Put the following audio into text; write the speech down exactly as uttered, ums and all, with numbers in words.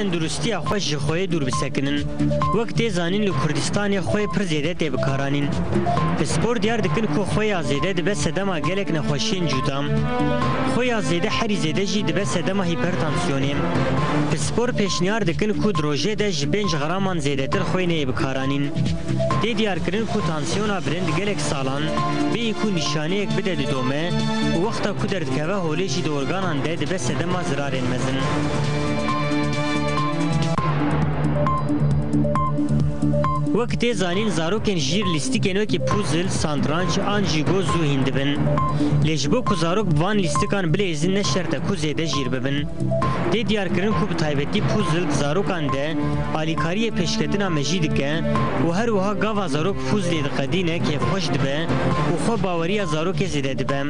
tenduristiya xwe ji xweyê dûr bisekinin. Wek tê zanîn, li Kurdistanê xweyê pir zêde tê bikaranîn. Pispor diyar dikin ku xweya zêde dibe sedema gelek nexweşiyên cuda. Xweya zêde herî zêde jî dibe sedema hipertansiyonê. Pispor pêşniyar dikin ku di rojê de ji pênc graman zêdetir xwê neyê bikaranîn. Tê diyarkirin ku tansiyona bilind gelek salan bêyî ku nîşaneyek bide didome û wexta ku derdikeve holê jî di organan de dibe sedema zirarên mezin. Wek tê zanîn, zarokên jîr lîstikên wekî puzzle, santranç an jî go zû hîn dibin. Lê ji bo ku zarok bi van lîstikan bileyzin, ne şert e ku zêde jîr bibin. Tê diyarkirin ku bi taybetî puzzle di zarokan de alîkariyê pêşketina mejî dike û her wiha gava zarok puzzlê diqedîne kêfxweş dibe û xwe baweriya zarokê zêde dibe.